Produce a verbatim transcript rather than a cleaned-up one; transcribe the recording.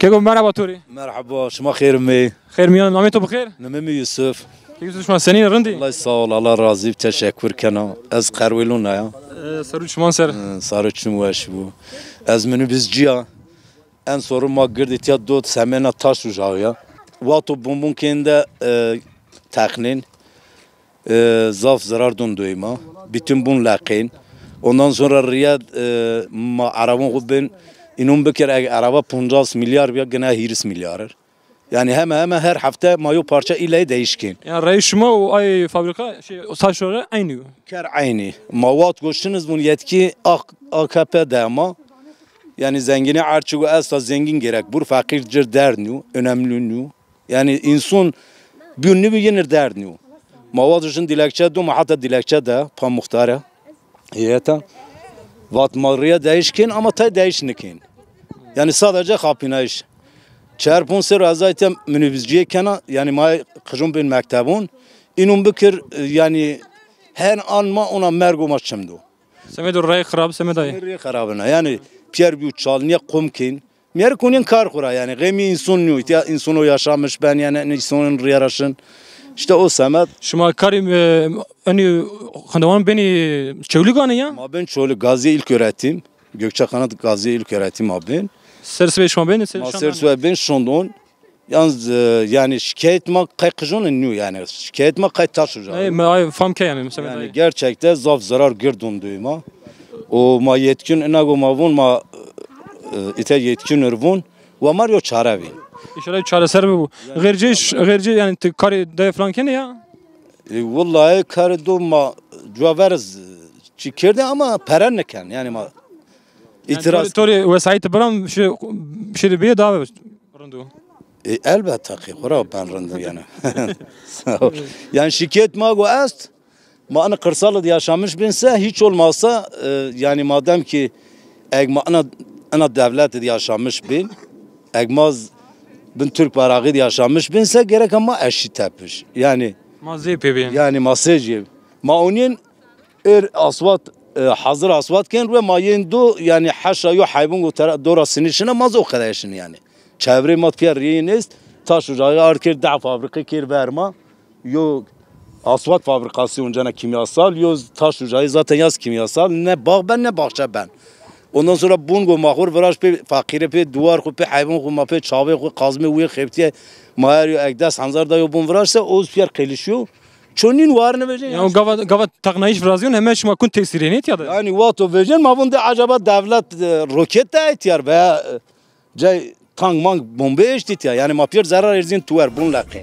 Yego merhaba to rê. Merhaba, şima xêr mê? Xêr mîyan, namê to bi xêr? Namê mi Yusuf. Yusuf, şima senîn, rind î? Allah sağ ol, Allah razî, teşekkür kena. Ez Qerwêlûna ya. E, serû çiman ser. E, sarê çim weş bû. Ez minibuscî ya. En soru ma gird îtya dot semena taş ucağı ya. Wexto bumbun kên de, e, teqnên. E, zaf zarar dun duyma. Bütün bun leqên. Ondan sonra riya, e, ma arabon xu bin. İnun bikir eg araba poncas milyar biya gına hîris milyar. Yani hemen hemen her hafta ma yo parça illa değişkin. Yani rey şima û ay fabrika, şey, taş ore aynı. Ker aynı. Ma wexto goştiniz bun yetki A K P de ma. Yani zengini erçigo esta zengin gerek bur, fakir cir derd niyo, önemli niyo. Yani insan bir niyo yenir derd niyo. Ma wexto şin dilekçe duma, hatta dilekçe de pa muxtare. Heyeta. Vat ma riya değişkin ama tay değiş nikin. Yani sadece kapinayış. Çar pun ser ez aytem minibusciye kena, yani ma qijun bin mektebun. İnun bikir, e, yani her an ma ona mergo ma çimdo. Semedo rey xirab, semedayê. Rey xirabına. Yani piyer biyo çalniye qum kin. Miyer kunin kar xura yani. Gemi insun niyo. İhtiya insun o yaşamış ben yani insanın riyaraşın. İşte o semed. Şima karî, e, hani xandewan beni Çewlîg anî ya? Ma ben Çolîg, Gazi İlköğretim. Gökçe Kanat Gazi İlköğretim ma ben. Ser sibê şima ben, ser Ma şan ser ben. Sibê ben şondon. Yalnız, e, yani şikayet ma qey qijun niyo yani. Şikayet ma qey taş uca. Ay, me ay fam ke yani mesela. Yani gerçekten zaf zarar girdun duyma. O ma yetkin inago ma vun ma, e, ite yetkin vun. Ve mar yo çare bin. İnşallah çareser bu. Xerci, xerci yani ti karî de falan kene ya. E, vallahi karî do ma cuaveriz çi kerde ama pere niken yani ma Yani itiraz. Tori, tori vesayet biram şey, şey bir daha rindu. E, elbette ki xura ben rindu yani. Sağ ol. Yani şikayet ma go est. Ma anı kırsal de yaşamış binse hiç olmazsa, e, yani madem ki eg ma ana, ana devlet de yaşamış bin, eg ma z-, bin Türk bayrağı de yaşamış binse gerek ama eşit tepiş. Yani Ma zê pê bin. Yani ma sê jê. Ma onin er aswat, e, hazır aswat ken ve ma yen do yani haşa yo haybun go tera dora sinişine ma z-, o kadar yaşın yani. Çevre ma piyer riyin est, taş ocağı ard kir, da fabrika kir verma. Yo asfalt fabrikası öncene kimyasal, yo taş ocağı zaten yaz kimyasal. Ne bağ ben ne bahçe ben. Ondan sonra bun go mahur viraj pe fakire pe duvar xu pe hayvan xu ma pe çave xu kazme uye xeptiye maher yo ek des hanzar da yo bun virajse o piyer qelişiyo. Çonin var ne vecin. Ya gava, gava taknayış viraziyon hemen şima kun tesiriyeni ya da. Yani vato vecin ma bun de acaba devlet, e, roket de ihtiyar veya, e, cay tank mank bombe eştit ya. Yani ma piyer zarar erzin tuver bun laqe.